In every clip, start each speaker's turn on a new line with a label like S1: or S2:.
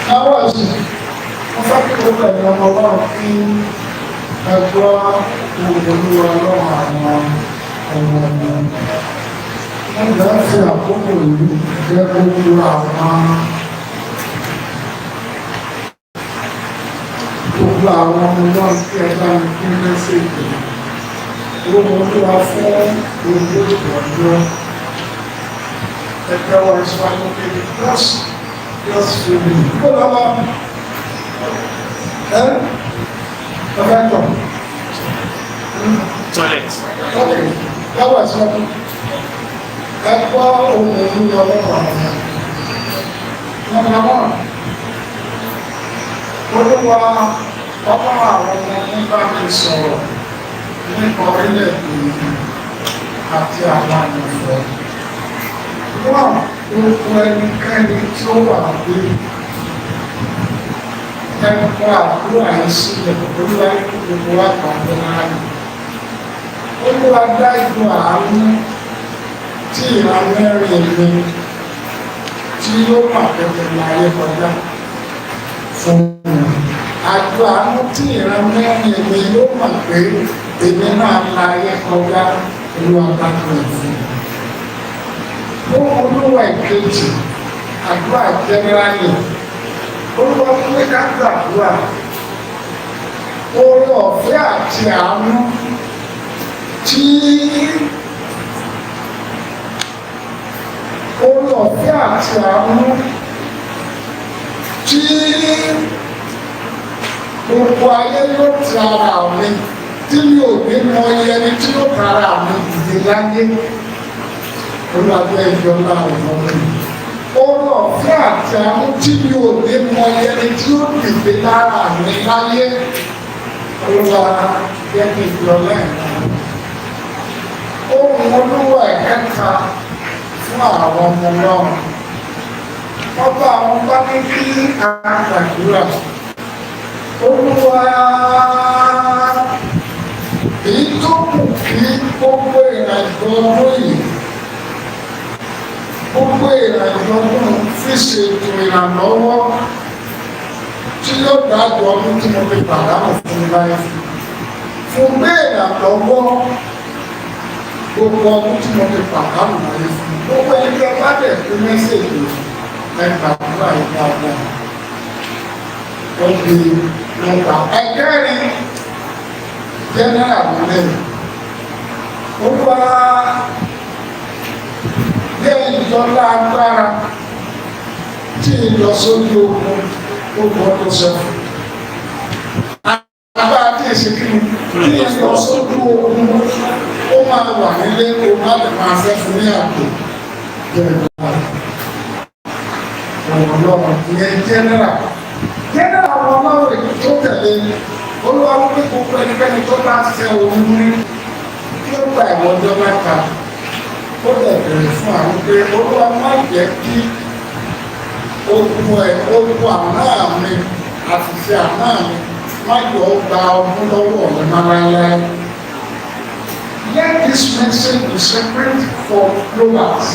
S1: Láwọ̀ ẹ̀sìn, mo fẹ́ kí gbogbo ẹ̀yin ọmọ Ọlọ́run kí ẹ gbọ́ ohùn Olúwa Ọlọ́run àwọn ọmọ ọmọ. Wọ́n gbà fi àkókò yìí jẹ́ gbogbo àwọn ọmọ Ọlọ́run kí ẹ bá mi pín message. Ohùn Olúwa fún 40 ọjọ́. Ẹgbẹ́ wa ìṣúwájú kéde just few minutes. Kó lọ́wọ́ ẹ ọ̀fẹ́ tọ̀.
S2: Toilet.
S1: Ok, lọ́wọ́ ìṣúwájú. Ẹ gbọ́ ohùn Olúwa Ọlọ́run àwọn ọmọ. Number one, Olúwa Ọlọ́run àwọn ọmọ ogun bá mi sọ̀rọ̀ nípa orílẹ̀-èdè yìí àti àwọn àyànfẹ́. Wọ́n gbogbo ẹnikẹ́ni tí ó wà bí ẹ kọ àdúrà yìí sílẹ̀. Olúwa ní kí gbogbo wa pàdé láàyè. Olúwa, dá ìjọ àánú tí ìran mẹ́rin mi tí yóò mà pẹ̀pẹ̀ láyé kọjá fún mi. Àjọ àánú tí ìran mẹ́rin mi yóò mọ̀ pé èmi náà láyé kọjá, Olúwa dájú ẹ̀ fún mi. Ohun Olúwa ìkejì, àdúrà generally. Olúwa pé ká gbàdúrà. Oore ọ̀fẹ́ àti àánú tí oore ọ̀fẹ́ àti àánú tí gbogbo ayé yóò ti ara mi, tí mi ò ní mọ iye ẹni tí yóò ti ara mi dìde láyé, Olúwa jẹ́ ìjọ láàrin ọmọ mi. Oore ọ̀fẹ́ àti àánú tí mi ò ní mọ iye ẹni tí yóò dìde lára mi láyé, Olúwa jẹ́ kí ìjọ lẹ́yìn. Ohun Olúwa ẹ̀kẹta fún àwọn ọmọ Ọlọ́run. Ọba àwọn bá ní kí a gbàdúrà. Olúwa, èyí tó kù kí gbogbo ìrìnàjò ọdún yìí, gbogbo ìrìnàjò ọdún fi ṣètò ìrànlọ́wọ́ tí yóò dájọ́ ọdún tí mo fi pàdánù fún mi láyé, fún bẹ́ẹ̀ ìrànlọ́wọ́ gbogbo ọdún tí mo fi pàdánù láyé fún mi. Gbogbo ẹni tí ẹ bá dẹ̀ fi message, ẹ gbàdúrà yìí dáadáa. Ó di mẹ́ta. Ẹ̀kẹ́rin, general nílẹ̀. Olúwa, jẹ́ ìjọba agbára tí ìlọsójú ogun ogun ọdún sẹ́fún. Agbára tí èsì kí ni tí ìlọsójú ogun, ó máa wà nílé, o má lè máa fẹ́ fún ní àpò jẹ́ ìjọba. Ọ̀rọ̀ Ọlọ́run ìyẹn general. General àwọn ọlọ́run èyí tó tẹ̀lé, Olúwa wípé gbogbo ẹnikẹ́ni tó bá ṣe òun ní kí ó gba ìwọ̀n ọjọ́ 3, ó lè bẹ̀rẹ̀ fún àwọn pé Olúwa má jẹ́ kí ogun ẹ̀, ogun àná mi, àṣìṣe àná mi, má jọ gba ọdún lọ́wọ́ mi má láéláé. Let this message be separate for globals.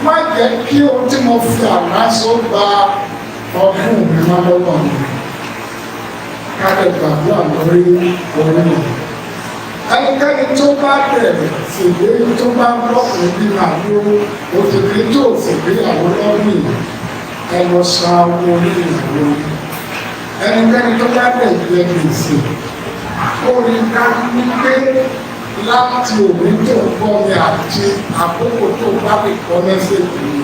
S1: Má jẹ́ kí ohun tí mo fi àná sọ gba ọdún mi má lọ́wọ́ mi. Ká lè gbàdúrà lórí orí mi. Ẹnikẹ́ni tó bá bẹ̀rẹ̀ ṣèlérí, tó bá ń lọ́kùnrin bí màá dúró òtòkè tó ṣègbéyàwó lọ́dún yìí, ẹ lọ san owó orí ìyàwó yìí. Ẹnikẹ́ni tó bá bẹ̀ jẹ gbèsè, ó rí dájú wípé láti òní tó ń gbọ́ mi àti àkókò tó bá lè kọ́ message yìí,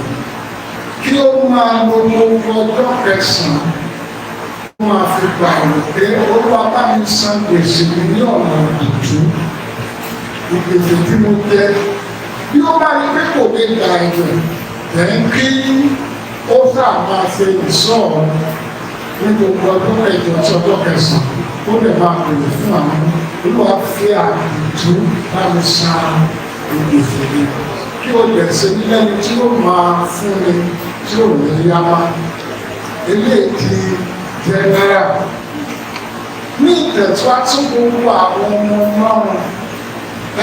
S1: kí ó máa lo gbogbo ọjọ́ kẹsàn-án, ó máa fi gbà rò pé Olúwa bá mi san gbèsè mi ní ọ̀nà ìtú, ìgbèsè tí mo jẹ. Bí ó bá rí pé kò lè gbà ẹ̀wẹ̀ ẹ̀ ń kí ó sáà máa ṣe ìṣọ́ ní gbogbo ọjọ́ kẹjọ sí ọjọ́ kẹsàn-án, ó lè máa bèrè fún àwọn Olúwa fi àdìtú bá mi san ìgbèsè mi, kí o lè ṣe ní lẹ́ni tí ó máa fún mi tí ò ní yá má. Eléyìí ti general. Ní ìtẹ̀síwájú, gbogbo àwọn ọmọ Ọlọ́run,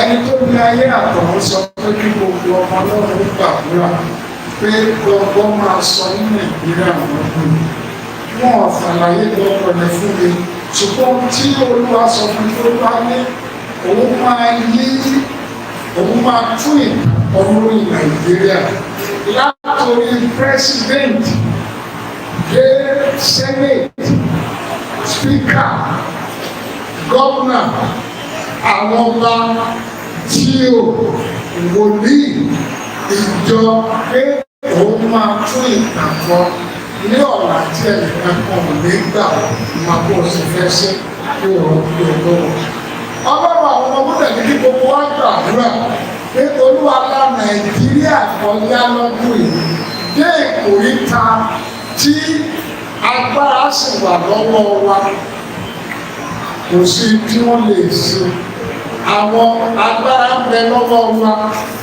S1: ẹni tó ní ayé àtọ̀run sọ pé kí gbogbo ọmọ Ọlọ́run gbàdúrà. Pé gbọ́ngbọ́n máa sọ ní Nàìjíríà lọ́dún. Wọn ò ṣàlàyé gbọ́ngbọ́n yẹn fún mi, ṣùgbọ́n tí Olúwa sọ fún mi tó bá ní òun máa yí, òun máa tún ìtàn lórí Nàìjíríà látòrí president dé senate, speaker, governor, àwọn ọba tí ò wòlíì ìjọ, pé òun máa tún ìtàn kọ ní ọ̀la tí ẹnìkan kan ò ní gbà máa bó o sì fẹ́ sí kí òun kí o tó wọ̀. Ọlọ́run àwọn ọmọ ní kí gbogbo wa gbàdúrà pé Olúwa la Nàìjíríà kọjá lọ́dún yìí dé ìkòríta tí agbára sì wà lọ́wọ́ wa. Kò sí tí wọ́n lè ṣe. Àwọn agbára ń bẹ lọ́wọ́ wa.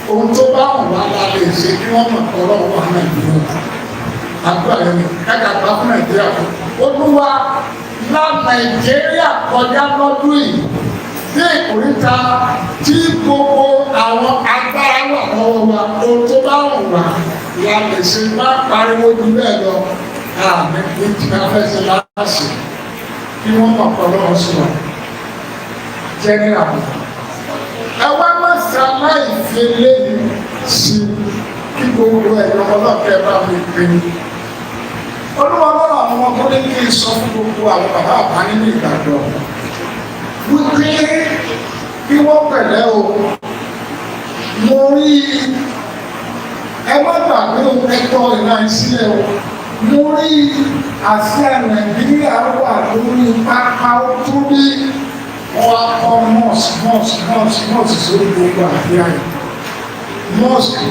S1: Ohun tó bá wù wá la lè ṣe kí wọ́n mọ̀ ọlọ́run wà Nàìjíríà. Àdúrà yẹn ni káka gbà fún Nàìjíríà fún Olúwa la Nàìjíríà kọjá lọ́dún yìí dé ìkòríta tí gbogbo àwọn agbára wà lọ́wọ́ wa. Ohun tó bá wù wá la lè ṣe. Má pariwo jù bẹ́ẹ̀ lọ. Àmì ní tí a fẹ́ ṣe láàṣì kí wọ́n mọ̀ pọ̀ lọ́wọ́ sí wa general. Ẹ wá má ṣaláì fi léyìí sí kí gbogbo ẹ̀yọ́ ọlọ́kẹ́ bá mi pinnu. Olúwa lọ́rọ̀ àwọn ọmọ ní kí n sọ fún gbogbo àwọn bàbá àbá nínú ìgbàgbọ́ wípé kí wọ́n pẹ̀lẹ́ o. Mo rí, ẹ má gbàgbé o, ẹ̀tọ́ ìlànà ìsílẹ̀ o. Mo rí àsíá Nàìjíríà wà lórí pápá, ó tún bí wọ́n á kọ́ mosque, mosque, mosque, mosque sórí gbogbo àfíà yìí. Mosque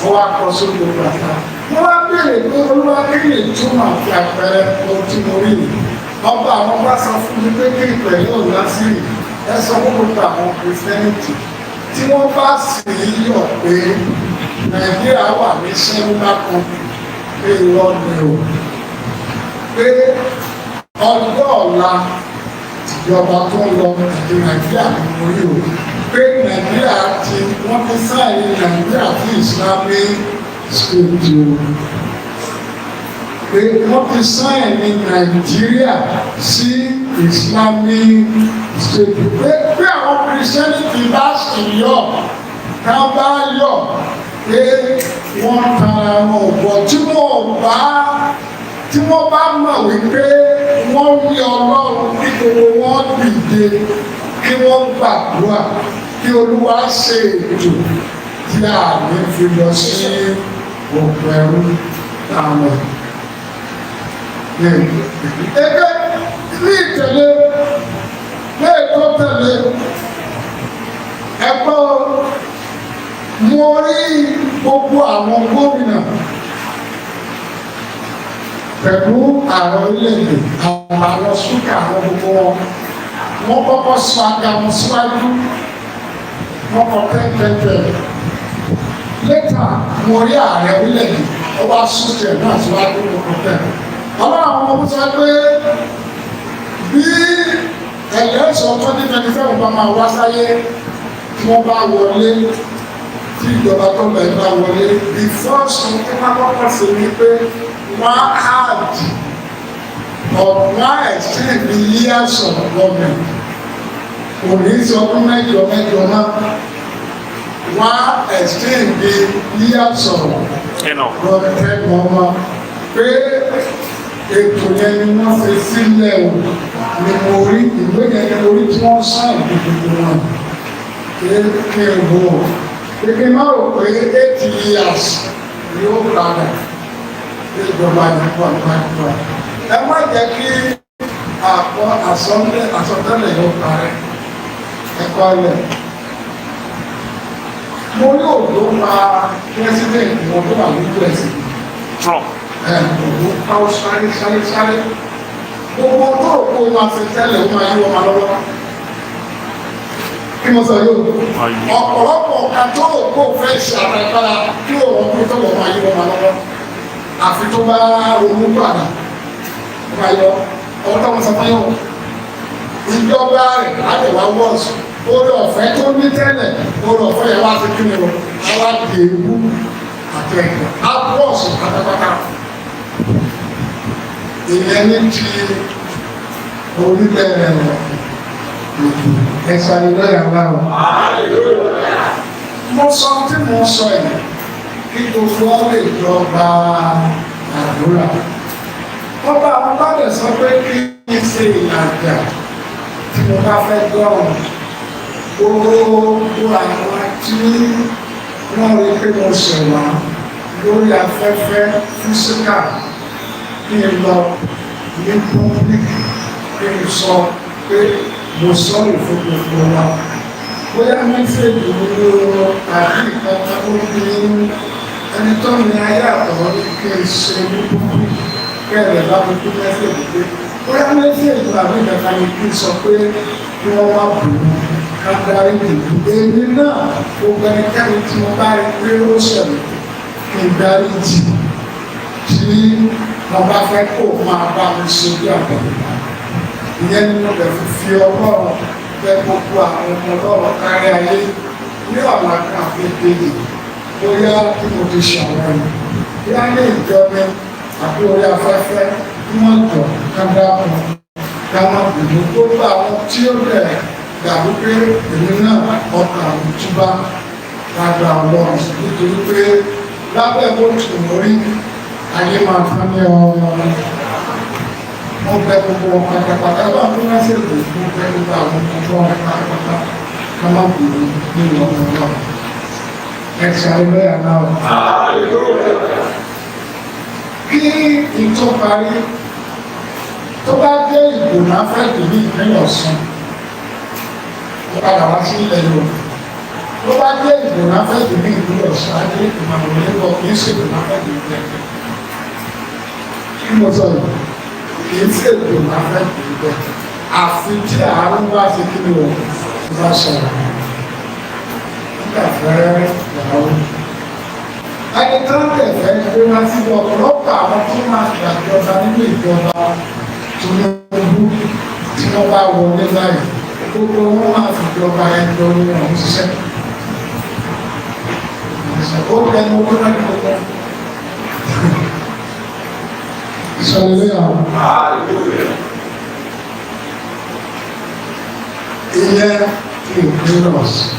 S1: wọ́n á kọ́ sórí gbogbo àfíà. Wọ́n wá béèrè pé, Olúwa, kí lè túmọ̀ àti àpẹẹrẹ ohun tí mo rí yìí? Ọba àwọn bá sọ fún mi pé kí ìpẹ̀lú òun sí ẹ sọ fún gbogbo àwọn Christianity tí wọ́n bá sì ń yọ̀ pé Nàìjíríà wà ní secular country, pé irọ́ ni o, pé ọjọ́ ọ̀la ìjọba tó ń lọ àti Nàìjíríà ní mo rí o, pé Nàìjíríà ti wọ́n ti sign Nàìjíríà fún Islamic State o, pé wọ́n ti sign ní Nàìjíríà sí Islamic State, pé àwọn Christianity bá sì yọ̀, ká bá yọ̀ pé wọ́n tara wọn bọ̀, tí wọ́n bá mọ̀ wípé wọ́n ní Ọlọ́run, kí gbogbo wọn dìde, kí wọ́n gbàdúrà kí Olúwa ṣe ètò tí a ní fi lọ sí òkú ẹrú táwọn. Ẹgbẹ́ ní ìtẹ̀lé ní ètò tẹ̀lé ẹ̀kọ́, mo rí gbogbo àwọn gómìnà pẹ̀lú ààrẹ orílẹ̀-èdè, àwọn speaker, àwọn gbogbo wọn, wọ́n kọ́kọ́ sọ aga wọn síwájú, wọ́n kọ́ tẹ́tẹ́tẹ́. Later mo rí ààrẹ orílẹ̀-èdè, ó wá sún tiẹ̀ náà síwájú, gbogbo tẹ̀. Ọlọ́run àwọn ọmọ sọ pé bí election 2027 bá máa wá sáyé, tí wọ́n bá wọlé, tí ìjọba tó lọ bá wọlé, the first thing tí wọ́n kọ́kọ́ ṣe ni pé wọ́n á add or wọ́n á extend the years of government. Kò ní sọ ọdún mẹ́jọ mẹ́jọ náà, wọ́n á extend the years of government mọ́, pé ètò yẹn ni wọ́n fi sílẹ̀ o. Ni mo rí ìwé yẹn, ni mo rí tí wọ́n sign gbogbo wọn kí n wò kékeré. Má rò pé 8 years yóò padà ìjọba yẹn pọ̀ nípa. Ẹ má jẹ́ kí àpọ̀ àsọtẹ́lẹ̀ yóò parẹ́ ẹ̀kọ́ ilẹ̀. Mo ní òjò pa president wọn tó wà ní US.
S2: Trump.
S1: Ẹ̀ òjò pa, ó sáré sáré sáré. Gbogbo tó rò pé ó máa fi tẹ́lẹ̀, ó máa yí wọn máa lọ́wọ́. Kí mo sọ yóò, ọ̀pọ̀lọpọ̀ kan tó rò pé ó fẹ́ ṣe àtàgbára kí òun kú tó wọ́n máa yí wọn máa lọ́wọ́, àfi tó bá ronú padà ó máa yọ ọ̀hún tó ń sọ fún yóò. Ìjọba rẹ̀ á lè wá wọ́ọ̀sì. Orí ọ̀fẹ́ tó ní tẹ́lẹ̀, orí ọ̀fẹ́ yẹn wá sí kí ni o, wá di ewu. Àti ẹ̀gbọ́n abọ́ọ̀sì pátápátá. Ìyẹn ní ti orílẹ̀ ẹ̀sà ìlọ́yà láwọn. Mo sọ tí mo sọ yìí kí gbogbo ọ lè jọ gba àdúrà. Ọba àwọn bá lè sọ pé kí n ṣe ìlàjà tí mo bá fẹ́ gbọ́ràn. Gbogbo àwọn tí wọ́n rí pé mo ṣẹ̀wọ̀n lórí afẹ́fẹ́ physical, kí n lọ ní public, kí n sọ pé mo sorry fún gbogbo wa. Bóyá message mi ló àbí ìkọta tó bí ẹni tó ní ayé àtọ̀rọ̀ ní kí n ṣe ní public, kẹ́rẹ̀ bá mi kú message pé bóyá message àbí ìkọta ni kí n sọ pé kí wọ́n má bù ú, ká dárí ìlú. Èmi náà, gbogbo ẹnikẹ́ni tí mo bá rí pé ó ṣẹlẹ̀, kí n dárí jì tí wọ́n bá fẹ́ kó máa bá mi ṣe bí àgbàlagbà. Ìyẹn ni mo lè fi Ọlọ́run fẹ́ gbogbo àwọn ọmọ Ọlọ́run kárí ayé ní ọ̀la kan àfi kejì. Bóyá tí mo ti ṣàwọn bóyá ní ìjọ mi àbí orí afẹ́fẹ́, kí wọ́n jọ ká dákun, ká má bínú. Gbogbo àwọn tí ó dẹ̀ dàbí pé èmi náà ọkàn àwọn túbá lágbà Ọlọ́run, nítorí pé lábẹ́ bó tù lórí ayé máa tán ní ọmọ. Wọ́n bẹ gbogbo wọn pátápátá bá fún lásìkò. Wọ́n bẹ gbogbo àwọn ọmọ wọn pátápátá ká má bínú nínú ọmọ náà. Ẹ ṣàlùyà náà. Kí ìtọ́ parí, tó bá jẹ́ ìbò náà fẹ́ dì ní ìpínlẹ̀ Ọ̀ṣun, ó padà wá sí ilẹ̀ Yorùbá. Tó bá jẹ́ ìbò náà fẹ́ dì ní ìpínlẹ̀ Ọ̀ṣun, á dé ìmọ̀ràn onígbọ̀. Kì í ṣe ìbò náà fẹ́ dì ní ìpínlẹ̀. Kí mo sọ yìí, kì í ṣe ìbò náà fẹ́ dì ní ìpínlẹ̀, àfi tí àárún bá ṣe kí ni o bá sọ̀rọ̀ nígbà fẹ́rẹ́ ìyàwó ẹni tó ń tẹ̀fẹ́ gbé wá sí. Ọ̀pọ̀lọpọ̀ àwọn tó máa gbàjọba nínú ìjọba Tinubu, tí wọ́n bá wọlé báyìí, gbogbo wọn máa fi ìjọba ẹjọ́ ní ọ̀hún ṣiṣẹ́. Ó tẹnu owó náà ní gbogbo ìsọ̀rọ̀ àwọn ìyẹn ti ìpínlẹ̀ Ọ̀ṣun.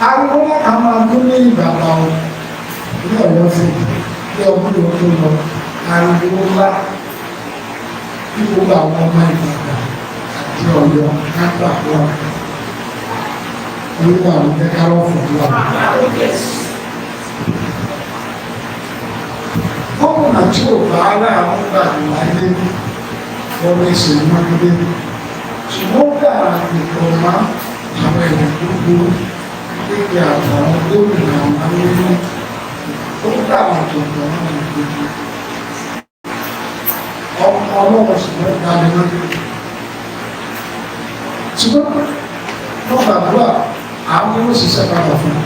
S1: Ariwo ká máa dún ní Ìbàdàn o, ní Ọ̀yọ́ sí ní ọdún tó lọ. Ariwo ńlá kí gbogbo àwọn ọmọ Ìbàdàn àti Ọ̀yọ́ ká gbàgbọ́. Olúwa ló jẹ́ ká lọ́ fún wa. Gómìnà tí ò bá aláàánú gbà láyé wọ́n ní Ṣèyí Mákindé, ṣùgbọ́n dára nìkan má àwọn èèyàn gbogbo pípẹ́ àtàwọn gómìnà àwọn nínú ó dára jọ̀gbọ́n àwọn gbogbo ọmọ ọlọ́wọ́, ṣùgbọ́n ìdálẹ́ Mákindé, ṣùgbọ́n wọ́n gbàdúrà àwọn yóò ṣiṣẹ́ padà fún un.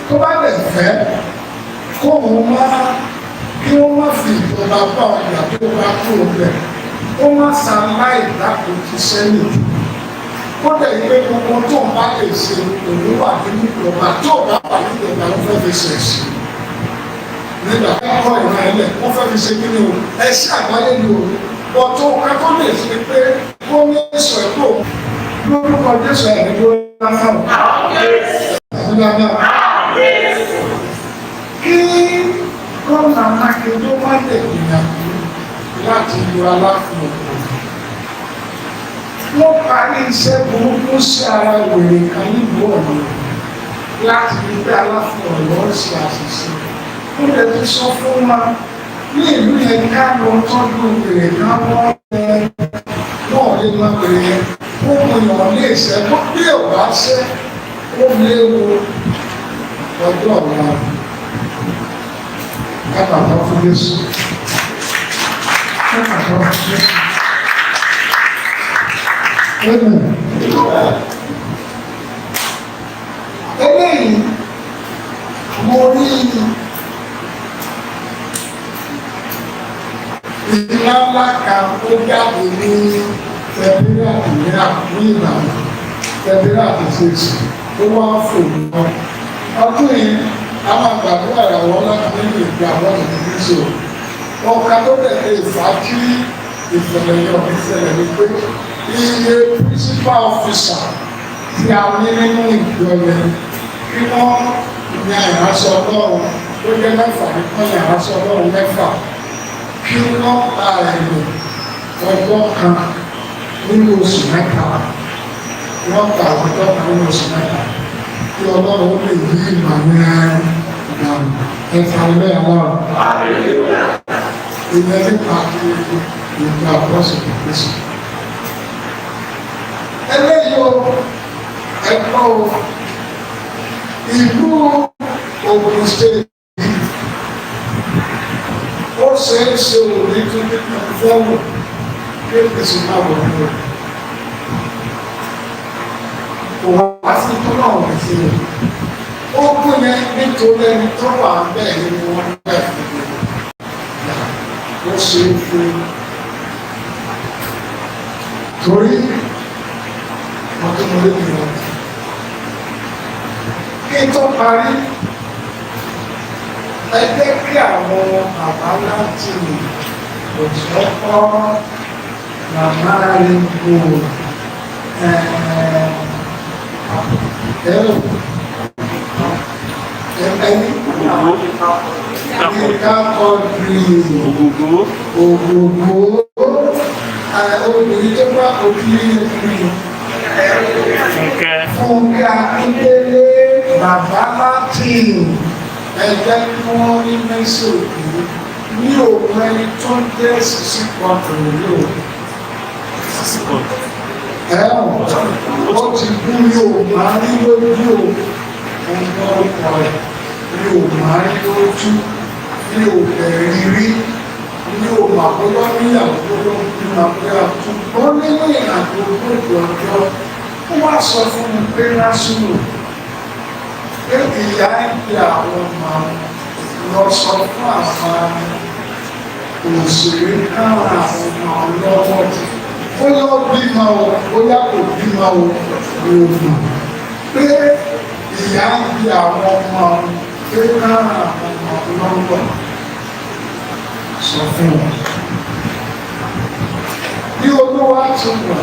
S1: Tó bá lè fẹ́ kó òun má kí wọ́n má fi ìjọba bá ọjà tó bá kúrò bẹ̀, ó má ṣàláì lákòókò sẹ́yìn, kó dẹ̀ yí pé gbogbo tó ń bá lè ṣe, òun wà nínú ìjọba, tó bá wà nínú ìjọba, wọ́n fẹ́ fi ṣe ẹ̀sìn nígbà tó kọ́ ìran ẹlẹ̀, wọ́n fẹ́ fi ṣe kí ni o, ẹ̀sìn àgbáyé ni o bọ̀ tó ká tó lè ṣe pé kó ní sọ ẹ̀kọ́ lórúkọ Jésù ẹ̀ ní lórí lásán. Kí gómìnà Mákindé má lè gbìyànjú láti yọ Aláàfin òkú, wọ́n parí iṣẹ́ burúkú sí ara wèrè kan nílùú Ọ̀yọ́ láti rí pé Aláàfin Ọ̀yọ́ ń ṣe àṣìṣe. Ó lè ti sọ fún wa ní ìlú yẹn ká lọ tọ́jú wèrè kan. Wọ́n yẹn wọ́n lè má wèrè yẹn ó mú ìwọ̀n lè ṣẹ́ kó bí ò bá ṣẹ́, ó léwu ọjọ́ ọ̀la. Kápàtà fún Jésù, kápàtà fún Jésù. Amen. Eléyìí mo rí iná ńlá kan ó jáde ní February ní Ìbàdàn, February 6. Ó wá fò lọ. Ọdún yìí, a máa gbàdúrà ìràwọ̀ láti nínú ìgbà àwọn ìdílé so. Ọ̀ka tó tẹ̀lé ìfà kí ìṣẹ̀lẹ̀ yẹn ò ní ṣẹlẹ̀ ni pé iye principal officer tí a ní nínú ìjọ yẹn, kí wọ́n yan ìránṣẹ́ Ọlọ́run tó jẹ́ mẹ́fà ní kán yan ìránṣẹ́ Ọlọ́run mẹ́fà, kí wọ́n gba ẹ̀rọ ọjọ́ kan nínú oṣù 3, wọ́n gba ọjọ́ kan nínú oṣù 3, kí Ọlọ́run ó lè yí ìmọ̀ yẹn dànù. Ẹ̀fà ilé Ọlọ́run ìyẹn nípa ìjọ Àpọ́sítélì Kristi. Eléyìí o, ẹ̀kọ́ o, ìlú Ogun State, ó ṣeé ṣe ò ní 2027 kí APC máa wọ̀ ní o. Kò wá sí tó náà wọ̀ sí o. Ogun yẹn, nítorí ẹni tó wà bẹ́ẹ̀ ni wọ́n bẹ́ẹ̀ fi lè ó ṣe é ṣe, torí ọdún mo lé nìyẹn. Kí n tó parí, ẹ jẹ́ kí àwọn bàbá láti òṣọ́pọ̀, màmá Ringo, ẹ̀rọ ẹni Yínká Quadri,
S2: Ògògó.
S1: Ògògó, obìnrin tó bá ojú yìí,
S2: Fúnkẹ́.
S1: Fúnkẹ́ Akíndélé, bàbá Martin, ẹ jẹ́ kí wọ́n rí mẹ́sàn-án ní òun ẹni tó ń jẹ́ Sisi Quadri yìí o. Ẹ̀wọ̀n ó ti kú, ní òun máa rí lójú o, òun gbọ́ ọkọ̀ rẹ̀ ní òun máa rí lójú, ní òun bẹ̀rẹ̀ rí, ní òun àkọ́kọ́ níyàwó tó ló ń bí máa pé àtúgbọ́n nínú ìrìnàjò ogójì ọjọ́. Ó wá sọ fún mi pé lásìkò pé ìyá ń jẹ àwọn ọmọ, lọ sọ fún àwọn òṣèré káwọn àwọn ọmọ lọ́wọ́, bóyá ó bímọ o, bóyá kò bímọ o, kò mọ̀ pé ìyá ń jẹ àwọn ọmọ, pé káwọn àwọn ọmọ lọ́wọ́, sọ fún wọn. Bí Olúwa ti wà,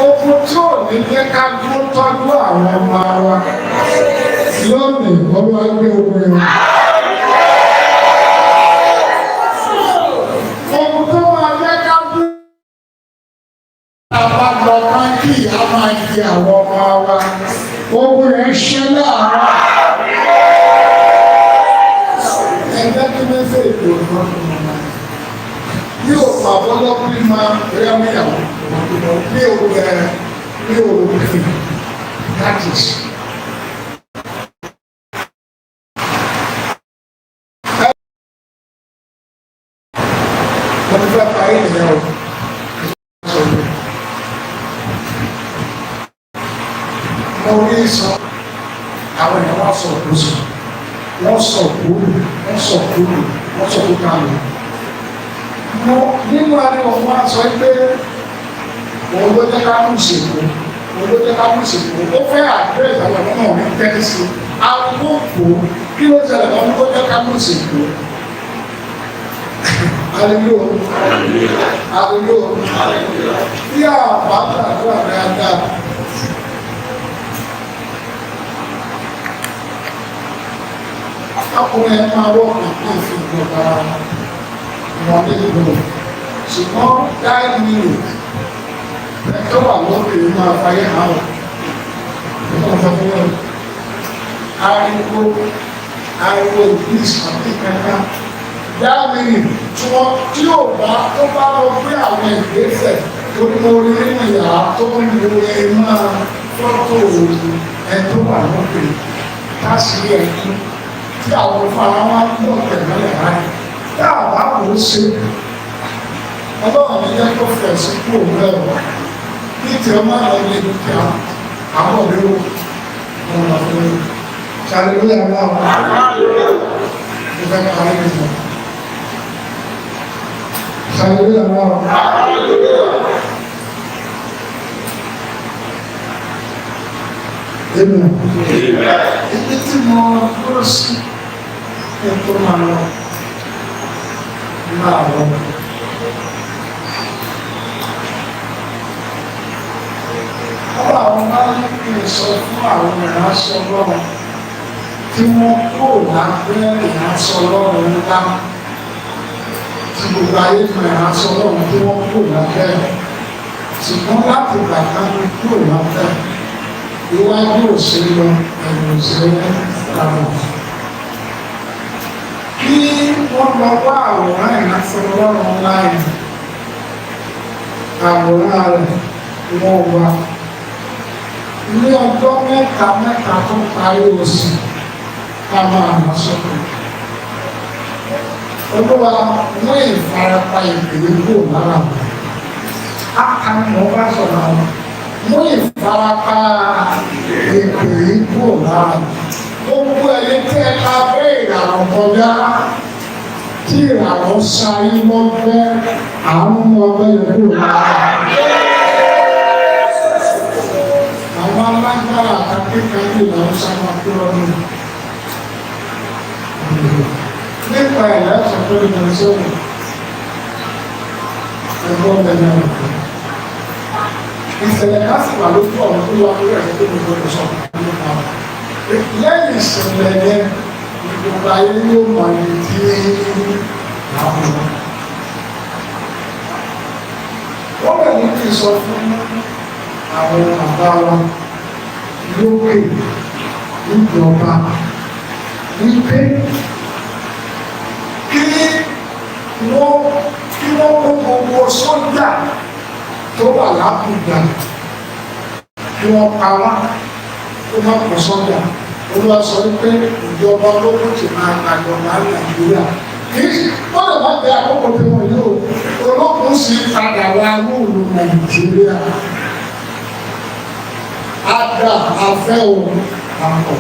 S1: ogun tí ò ní jẹ́ ká dúró tọ́jú àwọn ọmọ wa lónìí, Olúwa gbé ogun yẹn. Ogun tó máa jẹ́ ká dúró àbá lọ máa kí ìyá máa jẹ àwọn ọmọ wa, ogun yẹn ṣe láàárọ̀. Ẹ jẹ́ kí message òun fún ọmọ mi ò pa bọ́lọ́pì máa bóyá níyàwó mi ò bẹ̀rẹ̀, mi ò rò, that is. Mo ti fẹ́ parí ìyẹn o. Mo rí sọ, àwọn èèyàn wá sọ òkú sọ, wọ́n sọ òkú, wọ́n sọ òkú, wọ́n sọ òkú kalẹ̀. Mo nínú ariwo wọn sọ pé òun ló jẹ́ ká kú ìsìnkú, òun ló jẹ́ ká kú ìsìnkú. Ó fẹ́ àdírẹ́sì àwọn ọmọ mi tẹ́lẹ̀ sí àwọn òkú. Kí ló ṣẹlẹ̀ lọ́wọ́ ló jẹ́ ká kú ìsìnkú? Hallelujah, hallelujah. Bí a bá gbàdúrà dáadáa, ọkùnrin ẹ máa wọ́ kàn kí n fi ìjọba wọn ní ìlú, ṣùgbọ́n die minute ẹjọ́ wà lókè máa fayé hàn ó sọ fún wọn. Ariwo ariwo ìbísí àti kankan, die minute tí wọ́n tí ò bá tó bá lọ gbé àwọn ìgbésẹ̀ tó ní mo rí nínú yàrá tó ń lo ẹ máa fọ́tò ẹ tó wà lókè káṣírí ẹ kú tí àwọn fara wá ń bọ̀ tẹ̀lé rẹ̀ tá a bá wò ó ṣe. Ọlọ́run ní jẹ́ kó fẹ̀ sí kúrò bẹ́ẹ̀ wọ̀ ní tí ọ máa lọ ní dúkìá àwọn òbí wò wọn lọ fún mi. Ṣàlùyà náà mo fẹ́ parí nìyẹn. Ṣàlùyà náà. Amen. Ibi tí mo dúró sí kí n tó máa lọ láàárọ̀. Ọba àwọn bá ní kí n sọ fún àwọn ìránṣẹ́ Ọlọ́run tí wọ́n kó lábẹ́ ìránṣẹ́ Ọlọ́run ńlá, tí gbogbo ayé mọ ìránṣẹ́ Ọlọ́run tí wọ́n kó lábẹ́, ṣùgbọ́n láti ìgbà kan ní kúrò lábẹ́, iwájú ò ṣe lọ, ẹ̀yìn ò ṣe padà. Kí wọ́n lọ wá àwòrán ìránṣẹ́ Ọlọ́run ńlá yẹn, àwòrán rẹ̀ wọ́n wá ní ọjọ́ mẹ́ta mẹ́ta tó parí oṣù, ká máa lọ sókè. Olúwa, mú ìfarapa ìpèlè kúrò lára mi. Áká ni mo bá sọ̀rọ̀ àwọn. Mú ìfarapa ìpèlè kúrò lára mi. Gbogbo ẹni tí ẹ ká bẹ́ ìràwọ̀ kọjá, tí ìràwọ̀ sáyé lọ́gbẹ́, àwọn ọmọ ọgbẹ́ yẹn kúrò lára mi. Àwọn alágbára àtàkékèké làwọn sábà kú lọ́dún. Nípa election 2027, ẹgbọ́n bẹ̀rẹ̀ rẹ̀. Ìṣẹ̀lẹ̀ ká sì wà lójú ọ̀run tó wà lórí ẹ̀sẹ̀ tó ní gbọdọ̀ sọ nípa rẹ̀. Lẹ́yìn ìṣẹ̀lẹ̀ yẹn, gbogbo ayé yóò mọ ẹni tí àwọn ọmọ. Wọ́n bẹ̀ ní kí n sọ fún àwọn bàbá wa lókè níjọba wípé kí wọ́n kó gbogbo sójà tó wà lábùjá, kí wọ́n pa wá, kó má pọ̀ sójà. Olúwa sọ wípé ìjọba ológun ti máa gbàjọba Nàìjíríà. Kì í wọ́n lè má jẹ́ àkókò tí wọ́n yóò ológun sì padà wá rúùlù Nàìjíríà. Ada afẹ́ òun àpọ̀.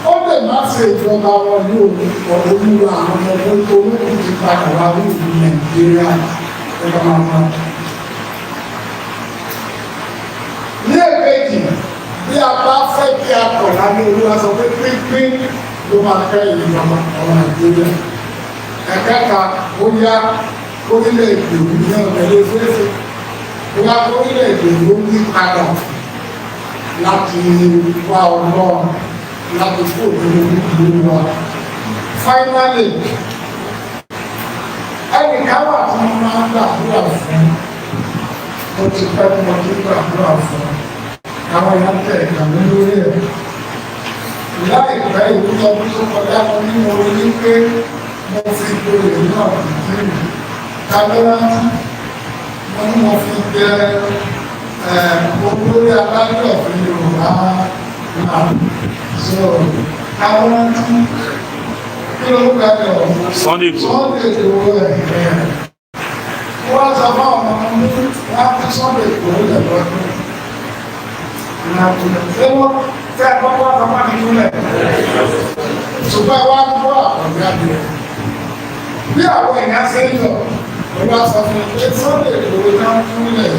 S1: Ó lè má ṣe ìjọba wọn ní ọ̀rọ̀. Olúwa àwọn ọmọ ogun tó ológun ti padà wá rúùlù Nàìjíríà. Ẹ̀ka máa máa. Ní èkejì, bí a bá fẹ́ kí a kọ̀ lábẹ́, Olúwa sọ pé pínpín ló máa fẹ́ ìjọba ọmọ Nàìjíríà. Ẹ̀kẹta, ó yá orílẹ̀-èdè ní ọ̀gẹ̀dẹ̀ fẹ́fẹ́, bóyá orílẹ̀-èdè ló ní padà láti wá Ọlọ́run, láti kó nínú ìlú wa. Finally, ẹnìkan wà tí mo máa ń gbàdúrà fún. Mo ti pẹ́ tí mo ti gbàdúrà fún. Àwọn èèyàn tẹ̀ ìkànnì lórí ẹ̀. Láìpẹ́ ìlú ọdún tó kọjá, mo ní mo rí pé mo fi gboyè náà nìjíríà kábẹ́rántí. Mo ní mo fi jẹ olórí adájọ́ fún Yorùbá náà. So kábẹ́rántí, kí ló ń gbàgbọ́?
S2: Sunday Igboho.
S1: Sunday Igboho. Ẹ̀ wọ́n sọ fún àwọn ọmọ mi, wọ́n á fi Sunday Igboho lẹ̀ lọ́dún. Ṣé wọ́n tẹ́ ẹ kọ́kọ́ àtàwọn àdìgúnlẹ̀? Ṣùgbọ́n wá gbọ́ àkọ́jáde bí àwọn èèyàn ṣe ń lọ. Wọ́n wá sọ fún mi pé Sunday Igboho náà kúnlẹ̀,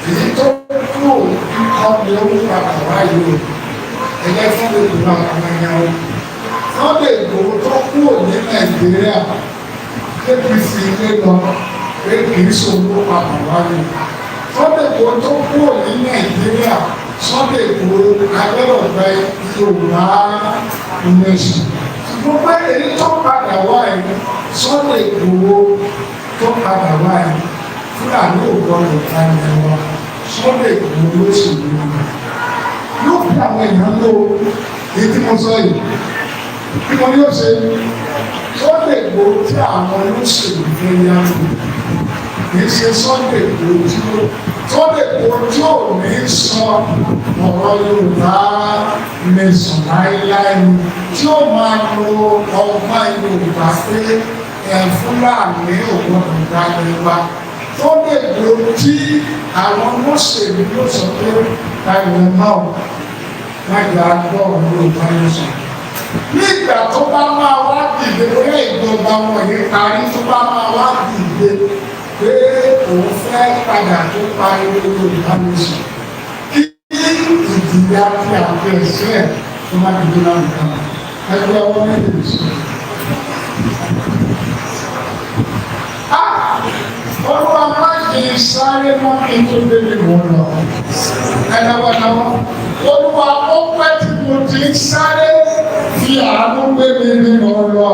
S1: èyí tó kúrò kíkọ́ ni ó ń padà wáyé o. Ẹ̀yẹ Sunday Igboho, àwọn èèyàn o, Sunday Igboho tó kúrò ní Nàìjíríà, APC ilé lọ, pé kì í ṣòwò ló padà wáyé. Sunday Igboho tó kúrò ní Nàìjíríà, Sunday Igboho agbẹ́rọ̀ gba Yorùbá nation. Ṣùgbọ́n pé èyí tó padà wáyé, Sunday Igboho tó padà wáyé, Fúlàní ò gbọdọ̀ ta ilẹ̀ wa. Sunday Igboho ló sì wú yóò fi àwọn èèyàn lò. Èyí tí mo sọ yìí, kí mo ní ó ṣe Sunday Igboho tí àwọn olóṣèlú fẹ́ yá lò, kì í ṣe Sunday Igboho tí ó Sunday Igboho tí ò ní sọ ọ̀rọ̀ Yorùbá nation láéláé ni, tí ó máa lo ọgbọ́n Yorùbá pé ẹ̀ Fúlàní ò gbọdọ̀ gbalẹ̀ wa. Sunday Igboho tí àwọn olóṣèlú yóò sọ pé báyìí náà wọ́n gba gbọ́ ọ̀rọ̀ Yorùbá nation. Nígbà tó bá máa wá dìde, bóyá ìjọba wọ̀nyí parí, tó bá máa wá dìde pé òun fẹ́ padà tó pariwo Yorùbá nation, kí ìdí Ìyá tí a fi ẹ̀sẹ̀ ẹ̀ tó má dìde lánàá. Ẹgbẹ́ ọwọ́ méjèèjì sí i. Olúwa, má jẹ́ sáré mọ́ kí n tó débi mò ń lọ. Ẹ̀dàgbàdàwọ̀. Olúwa, ó pẹ́ tí mo ti ń sáré, fi àánú gbé mi ní mò ń lọ.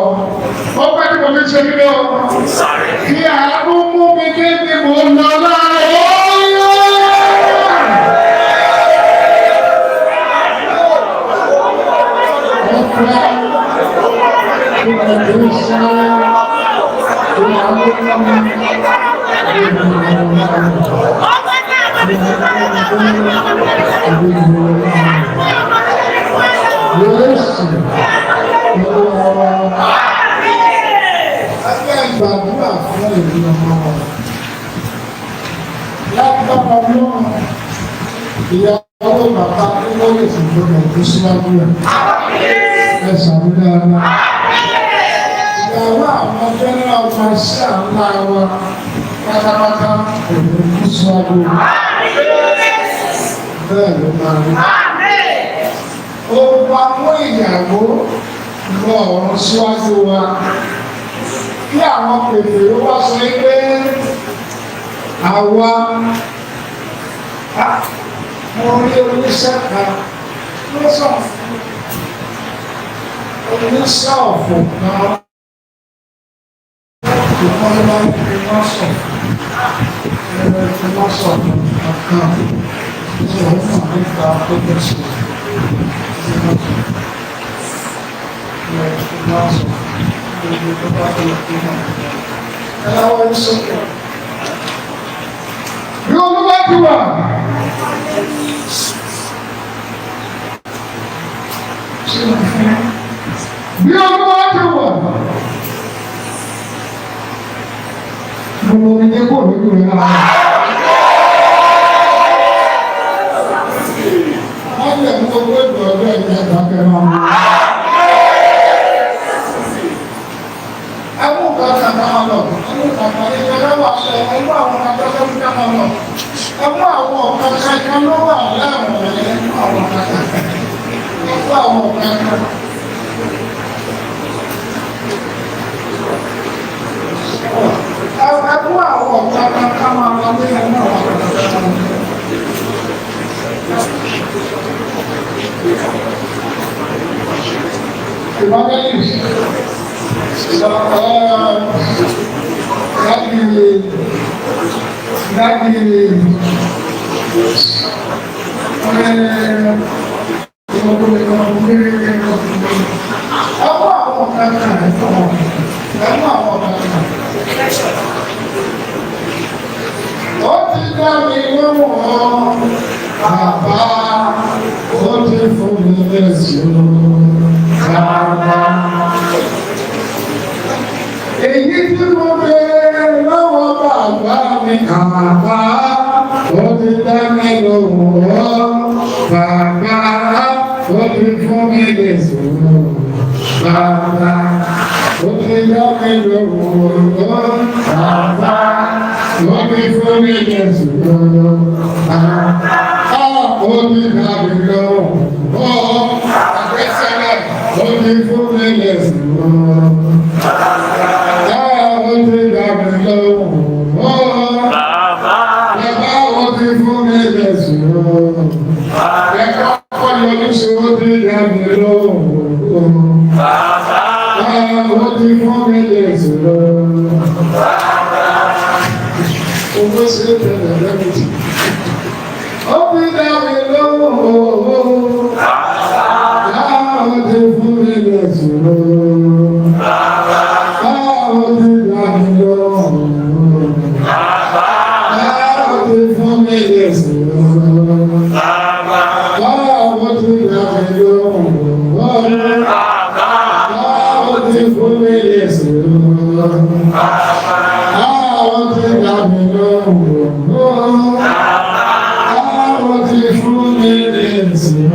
S1: Ó pẹ́ tí mo ti ṣe kí ló? Fi àánú mú mi débi mò ń lọ láàárọ̀. Ó pẹ́ tí mo ti ń sáré. Fi àánú mú mi débi mò ń lọ. Jésù Olúwa wa. Ẹgbẹ́ ìgbàdúrà fún ìlú ọmọ wa. Lágbára Ọlọ́run, ìyàwó bàbá tó lè fi gbọdọ̀ kú síwájú rẹ̀. Ẹ sàmì dáadáa. Ìyàwó àwọn general overseer ńlá wa pátápátá kò ní kú síwájú rẹ̀. Bẹ́ẹ̀ ló máa rí. Ó wá mú ìyàwó lọ ọ̀run síwájú wa. Kí àwọn pèpè ó wá sọ pé àwa mo rí oníṣẹ́ kan ló sọ oníṣẹ́ ọ̀fọ̀ kan ìkan ló máa ń fi wọ́n sọ ẹ̀rọ fi wọ́n sọ kankan tí òun mọ̀ nípa tó bẹ́ ṣe ẹ̀rọ fi wọ́n sọ gbogbo tó bá tó kú náà. Ẹ láwọ́ ní sókè. Bí Olúwa ti wà. Ṣé mo fún bí Olúwa ti wà. Gbogbo mi jẹ́ kó lójú rẹ̀ lára. Wọ́n lè mú owó ìgbà ọjọ́ ìjẹta kẹ́ máa mú. Ẹmú kankan máa lọ, ẹmú kankan ní ìjọba wà lẹ, ẹmú àwọn kankan tó ń ká máa lọ. Ẹmú àwọn kankan kan ló wà láwọn ẹmú àwọn kankan. Ẹmú àwọn kankan. Ẹmú àwọn kankan ká máa lọ ní ẹmú àwọn kankan ká máa lọ. Evangelist, láti ẹmú àwọn kankan ẹmú àwọn kankan. Ó ti dá mi lóhùn ọ́, bàbá, ó ti fún mi lẹ́sùn, bàbá. Èyí tí mo béèrè lọ́wọ́ bàbá mi, bàbá, ó ti dá mi lóhùn ọ́, bàbá, ó ti fún mi lẹ́sùn, bàbá. Ó ti dá mi lóhùn ọ́, bàbá, ó ti fún mi lẹ́sùn, bàbá. Ó ti dá mi lóhùn ọ́, àgbẹ̀sẹ̀lẹ̀, ó ti fún mi lẹ́sùn, bàbá. Ó ti dá mi lóhùn ọ́.
S2: Bàbá.
S1: Bàbá, ó ti fún mi lẹ́sùn. Ẹ̀kọ́ kọ́ yọjú sí, ó ti dá mi lóhùn.
S2: Bàbá.
S1: Ó ti fún mi lẹ́sùn. Owó sí tẹ̀lé lẹ́kùtì. Ó ti dá mi lóhùn. Ó ti fún mi lẹ́sùn. Ó ti dá mi lóhùn. Ó ti fún mi lẹ́sùn.
S2: Bàbá.
S1: Ó ti dá mi lóhùn.
S2: Bàbá.
S1: Ó ti fún mi lẹ́sùn. Ó ti dá mi lóhùn. Ó ti fún mi lẹ́sùn.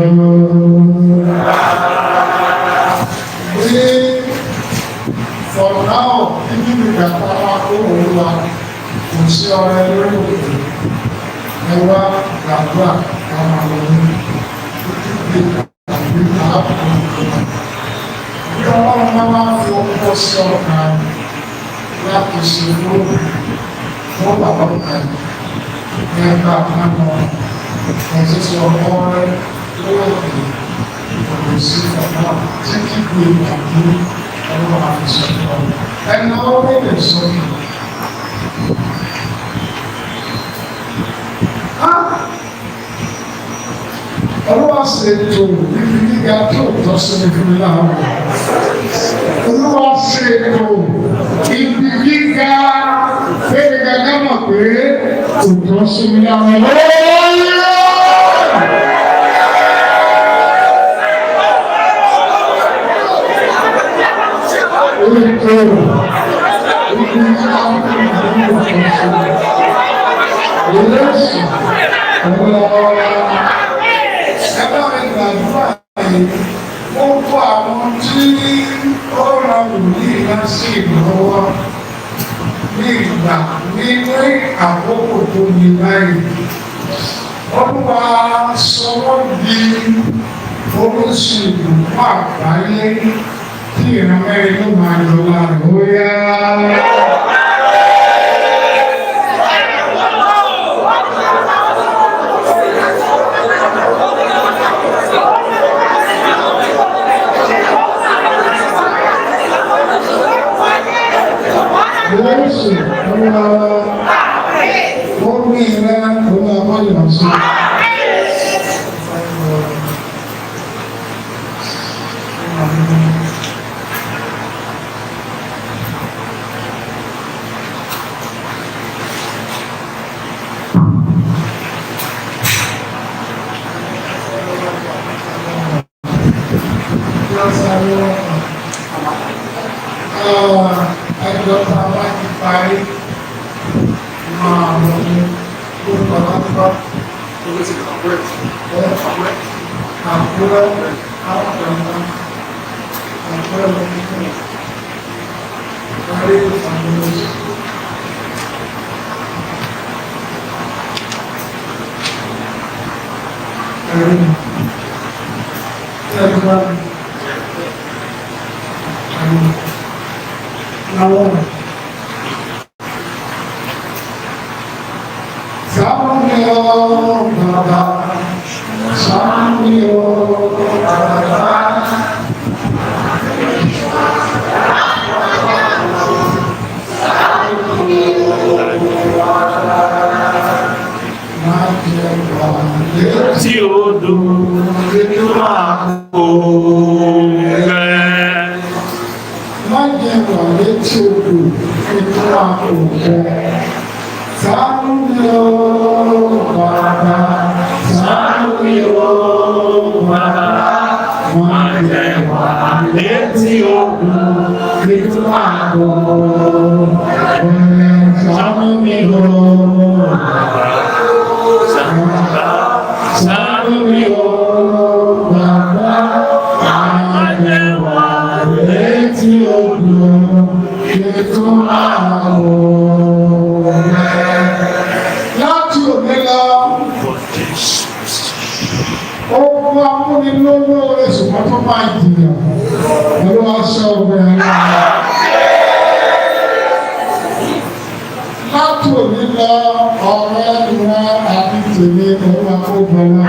S1: Ní for now, ibi ìgbà táwa kó òun wa, kò sí ọrẹ lórí òkè. Ẹ wá gbàdúrà ká máa lọ ní. Sátidé tàbí arákùnrin kan. Bí Ọlọ́run máa máa fi ọkọ sí ọkàn láti ṣe lóòrùn fún bàbá kan ní ẹgbẹ́ àpamọ́ ẹ̀sìn sí ọkọ rẹ lóòrùn kò sí ọ̀nà títí di ìgbàgbé Ọlọ́run àfisọ̀ fún ọ. Ẹnu ọwọ́ lè sókè. Olúwa ṣètò ibi gíga tó tọ́ sí mi fún mi láàárọ̀. Olúwa ṣètò ibi gíga fẹ́ẹ́ gàgà mọ̀ pé kò tọ́ sí mi láàárọ̀. Ètò ibi gíga tó tọ́ sí mi. Jésù, Olúwa, ẹ bá mi gbàdúrà yìí. Ó kó àwọn tí ó ran wòlíì náà sí ìlọ́wọ́ ní ìgbà nínú àkókò tó ní báyìí. Olúwa sọ wọ́n di orísun ìbùkún àgbáyé tí ìran mẹ́rin ló máa yọ lára ó yá. Jésù, Olúwa, ó ní ilẹ̀ Olúwa mọ́yọ̀ sí. Ẹjọ́ tá a bá ti parí máa lọ ní orúkọ lọ́tọ́ Àkúrẹ́ àpẹẹrẹ Àkúrẹ́ lọ́dún parí ìfàmìlì. Ẹ̀rí ẹ̀rí ẹ̀rí àwọn. Ṣàánú mi o bàbá, ṣàánú mi o bàbá. Má jẹ́ wà létí
S2: Tí ó dùn nínú àpò rẹ̀.
S1: Má jẹ́ wà létí odò inú àpò rẹ̀. Ṣàánú mi o bàbá, ṣàánú mi o bàbá. Má jẹ́ wà
S2: Létí odò
S1: nínú àpò rẹ̀. Ṣàánú mi o bàbá. Ṣàánú mi o bàbá. Má jẹ́ wà létí odò inú àpò rẹ̀. Láti òní lọ, ogun amúnilówó ṣùgbọ́n tó máa jìyà Olúwa ṣọ́ ọgbẹ́ ayé. Láti òní lọ, ọ̀rẹ́ ìwọ àti tèmi Olúwa kó gbọ́lá.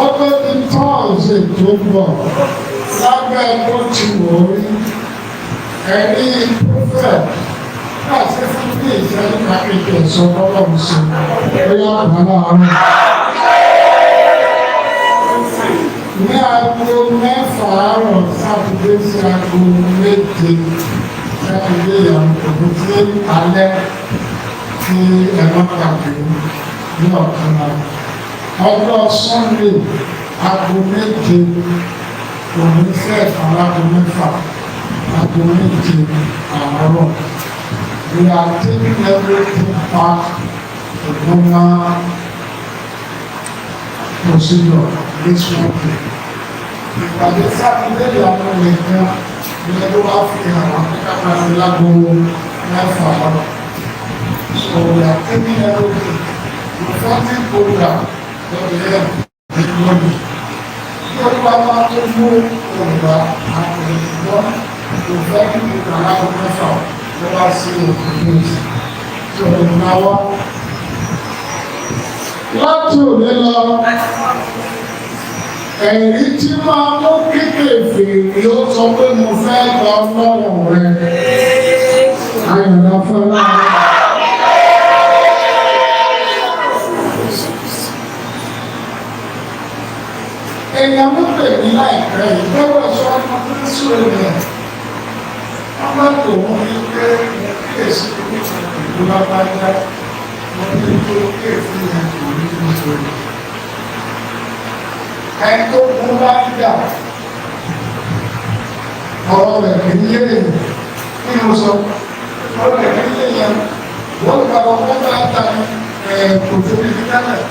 S1: Ó tó di Tọ́ọ̀sì tó ń bọ̀ lábẹ́ bó ti wò ó rí. Ẹ̀rí prophet láti fún bí ìṣẹ́jú kákéèké sọ bọ́lọ̀ sí bóyá àbálá àárọ̀. Ní aago 6 àárọ̀ Sátidé sí aago 7 Sátidé ìyàwó kò tí alẹ́ tí ẹ̀rọ pàdé ní ọ̀túnla. Ọjọ́ Sunday aago 7 kò ní fẹ́ aago 6 aago 7 àárọ̀. We are taking everything back to normal procedure this week. Ìpàdé Sátidé ìyàwó nìkan ní ẹgbẹ́ wa fi hàn wá pé ká máa fi láago 6 àárọ̀. So we are taking everything. Prophetic program Lọ́dún yẹn lónìí. Bí olúwa bá tó mú òǹgbà àpòlùkọ́ kò fẹ́ kí gbogbo aláwọ̀ mẹ́fà ló wá sí òkú news tí òun náwó. Láti òní lọ, ẹ̀rí tí máa mú kékèké ó sọ pé mo fẹ́ gba Ọlọ́run rẹ. Ayọ̀dá fọlá. Èèyàn ló pè mí láìpẹ́ yìí lọ́wọ́ sọ ọmọ tó ń sùn rẹ̀. Wọ́n bá tò wọ́n ní pé mo kíyèsí nípa ìlú lábájá. Mo ní tó kéèfì yẹn kò ní nítorí. Ẹni tó kú bá ń jà, ọ̀rọ̀ rẹ̀ kì í yé èèyàn. Kí ni mo sọ? Ọ̀rọ̀ rẹ̀ kì í yé èèyàn. Wọ́n gba ọkọ̀ bá ta kò tóbi ní tẹ́lẹ̀.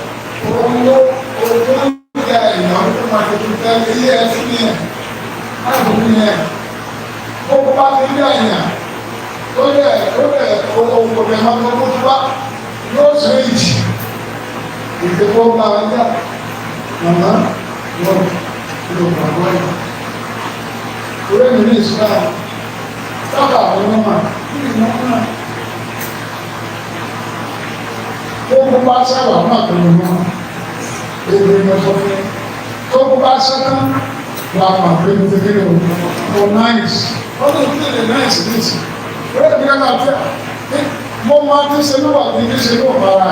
S1: Òun ló òun ya èèyàn tó máa tuntun tẹ́lẹ̀ ilé ẹtí ni ẹ̀ láti ní ẹ̀. Ó kó bá ti rí èèyàn tó lẹ̀ tó lẹ̀ ohun kò lè máa tó tó bá yóò ṣe ìjì. Ìdìbò bá a yá. Màmá wọ́n ló gbàgbọ́ yìí. Orí mi ní Islam sábà àwọn ọmọ kí ni wọ́n náà. Ó kó bá sábà máa tó lọ mọ́. Èdè ni ọ̀sọ̀ fún mi. Tó kó bá sẹ́tán wà á máa pé ní ti kíni o. Mo náìsì. Ó ní kí ni náìsì níìsì. Orí mi kẹ́kẹ́ àti mo máa ti ṣe ló wà ní ti ṣe ló bára.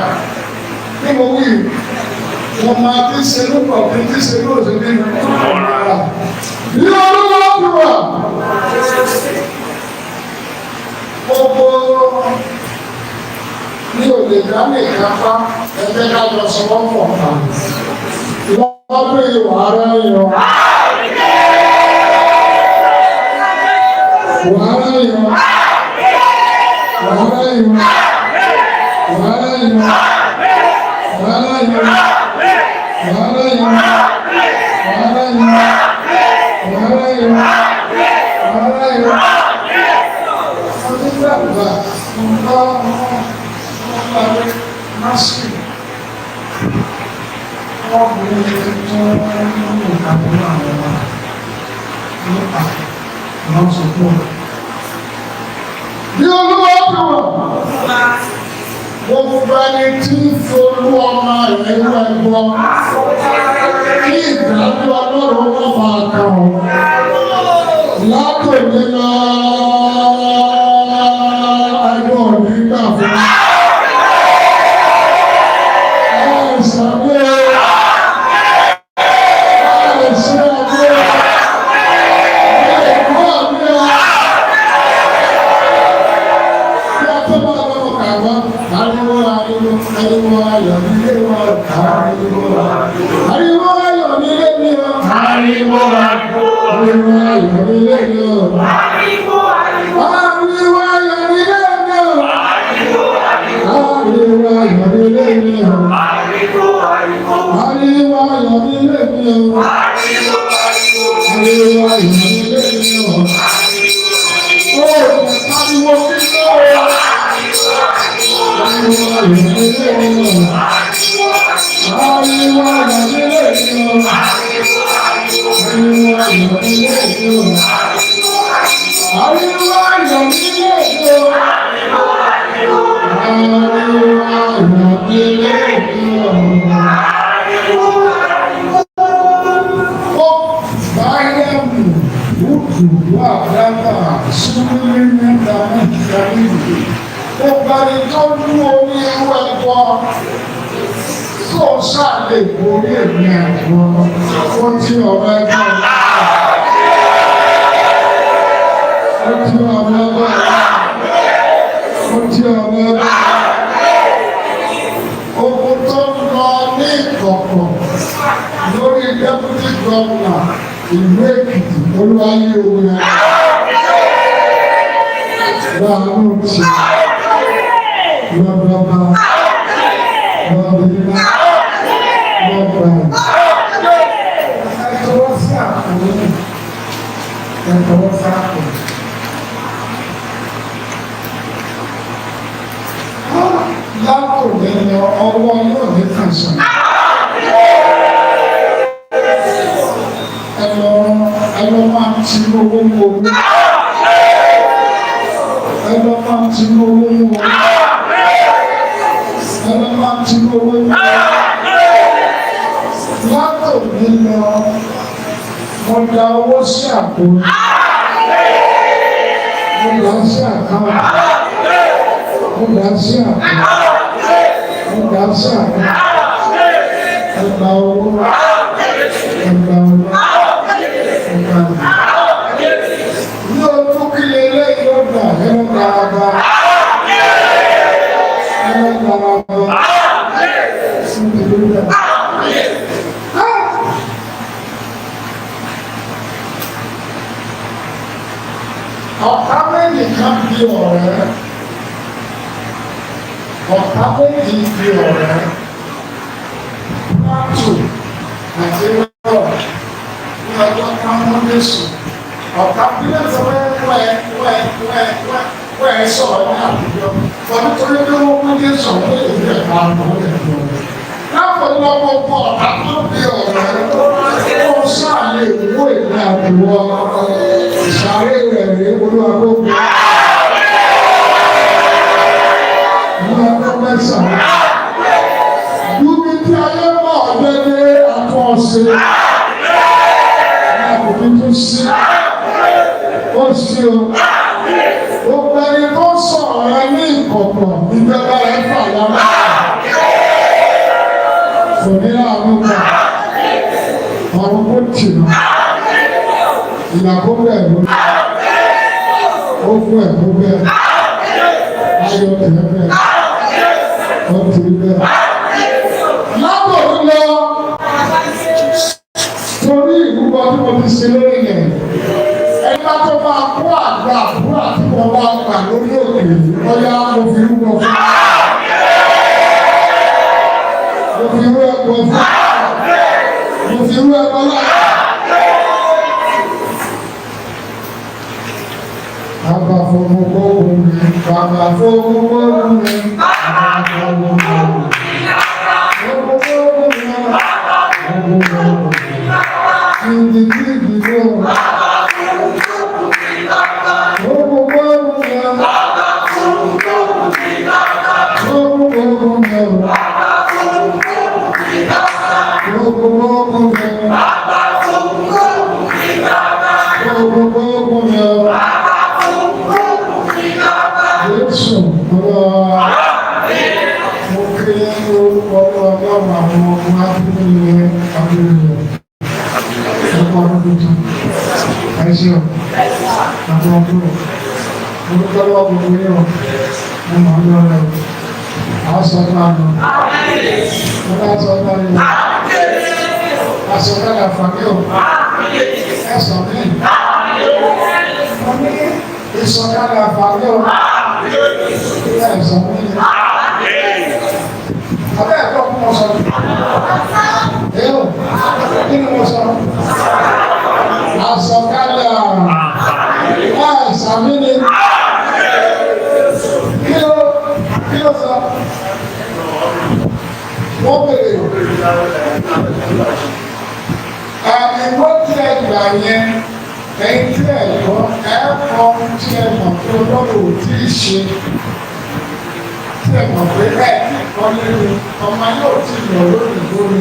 S1: Ní mo wí, mo máa ti ṣe ló wà ní ti ṣe ló ṣe ní ọ̀rọ̀. Ní olúwa ti wà. Gbogbo ní òde dání kápá ẹgbẹ́ ká jọ sọ wọ́n pọ̀ ká. Lọ́dún ìwà ara yọ. Wà ara yọ. Wà ara yọ. Wà ara yọ. Wà ara yọ. Wà ara yọ. Wà ara yọ. Wà ara yọ. Wà ara yọ. Onígbàgbà nǹkan ọmọ násìrì wọ́n bu tó ń mú ìkàwé àwọn ọmọ nípa àwọn sọ̀tún. Bí olúwa bí wọ̀, gbogbo ẹni tí ń folú ọmọ rẹ̀ wọ ẹgbọ́, kí ìdájọ́ Ọlọ́run má máa kàn ọ́. Látòní lọ, ẹgbọ́n ò ní gbà fún mi. Ariwo ayọ̀ nílé mi o.
S2: Ariwo ariwo.
S1: Ariwo ayọ̀ nílé mi o.
S2: Ariwo ariwo.
S1: Ariwo ayọ̀ nílé mi o.
S2: Ariwo ariwo.
S1: Ariwo ayọ̀ nílé mi o.
S2: Ariwo ariwo.
S1: Ariwo ayọ̀ nílé mi o.
S2: Ariwo ariwo.
S1: Ariwo ayọ̀ nílé mi o. Ó ariwo kíkọ́ o. Ariwo ayọ̀ nílé mi o. Ariwo ayọ̀ nílé mi o. Ariwo ayọ̀ nílé mi o. Ariwo ayọ̀ nílé mi o. Ariwo ayọ̀ nílé mi o. Ó báyẹ̀mù wùdù wà dábà súnmí mẹ́ta mẹ́ta níbi. Ó bẹ̀rẹ̀ tó lú orí ewu ẹ̀kọ́ tó ṣàlè borí èmi ẹ̀kọ́ ó tí ọ̀rọ̀ ẹ̀kọ́. Ó tí ọ̀rọ̀ ẹ̀kọ́. Ó tí ọ̀rọ̀ ẹ̀kọ́. Ogun tó ń lọ ní ìkọ̀kọ̀ lórí deputy governor ìlú Èkìtì olúwayé ogun ẹ̀. Láàánú ti lọ́dọ̀ọ́bá lọ́dọ̀ọ́bá lọ́dọ̀ọ́bá. Ẹ tọwọ́ sí àpò yìí. Ẹ tọwọ́ sí àpò. Látòlẹ́ lọ ọwọ́ yóò ní kàṣà. Ẹ lọ máa ti owó mú owó. Ẹ lọ máa ti owó mú owó. Ẹ lọ máa ti owó mú owó. Látòní lọ, mo da owó sí àpò. Mo dà á sí account. Mo dà á sí àpò. Mo dà á sí àpò. Ẹ gba owó. Ẹ gba owó. Ẹ gba owó. Ní ojú kí eléyìí ó gbà, ẹ lọ daraba. Ẹ lọ daraba. Fún ìlú náà. Ọ̀tá méjì kan di ọ̀rẹ́. Ọ̀tá méjì di ọ̀rẹ́. Pátù àti Rọ̀ ní ọjọ́ kan mú Jésù. Ọ̀tá bílẹ̀ sọ pé wẹ́ wẹ́ wẹ́ wẹ́ wẹ́ sọ̀rọ̀ ní àwùjọ. Wọ́n nítorí pé wọ́n mú Jésù ọ̀hún lè fi ẹ̀ka àwọn ẹ̀fọ́ rẹ̀. Lápòlọpọ̀ ọ̀tá tó di ọ̀rẹ́, ó sáà lè wó ìgbà àbúrò ìsàré rẹ̀ rí Olúwa kó gbé. Olúwa kó mẹ́sàn-án. Dúbí tí ayé mọ̀ dédé àtúnṣe. Àkùnrin tún sí. Ó sí o. Gbogbo ẹni tó sọ̀rọ̀ rẹ ní ìkọ̀kọ̀, ìjọba rẹ̀ fà yára. Kò ní láàánú gbà. Ọ̀run kò tì náà. Ìyà kó bẹ́ẹ̀ lórí. Ó fún ẹ̀kọ́ bẹ́ẹ̀. Ayọ̀ tẹ̀ bẹ́ẹ̀. Ó ti rí bẹ́ẹ̀. Lábọ̀ lọ torí ìrúbọ tí mo ti ṣe lórí yẹn. Ẹni bá tó máa kó àgbà àdúrà tí mo bá gbà lórí òkè yìí, ọ̀yá mo fi rúbọ fún. Mo fi rú ẹ̀kọ́ fún. Mo fi rú ẹ̀kọ́ láyé. Bàbá fowó gbóhùn mi, bàbá fowó gbóhùn mi, bàbá fowó gbóhùn mi. Fowó gbóhùn mi, fowó gbóhùn mi. Kìdì kìdì gbóhùn. Fowó gbóhùn mi, fowó gbóhùn mi, fowó gbóhùn mi, fowó gbóhùn mi. Jésù Olúwa, mo kí orúkọ Ọlọ́run àwọn ọmọ abúlé abúlé ọkọ̀ ọdún tuntun. Ẹ ṣé o, àwọn ọdún mo dúpẹ́ lọ́wọ́ gbogbo yín o, mo mọ̀ ọ́ lọ́rẹ́ o, àwọn sọ fún àná, mo bá sọ fún àná, aṣọ fẹ́ àǹfààní o, ẹ sọ mí, mo ní ìsọ̀kalẹ̀ àǹfààní o. Ẹ sọ mí. Abẹ́ ẹ̀kọ́ kí mo sọ. Ẹ o, kí ni mo sọ? Àsọ̀kalẹ̀ ẹ̀ sàmí ni. Kí ló sọ? Wọ́n bèrè. Ìwé tí ẹ gbà yẹn, ẹ̀yin tí ẹ gbọ́, ẹ kọ́ tí ẹ mọ̀ pé Ọlọ́run ò tí ì ṣe. Tí ẹ mọ̀ pé ẹ tí kọ́ nínú ọmọ yóò ti lọ lórí lórí,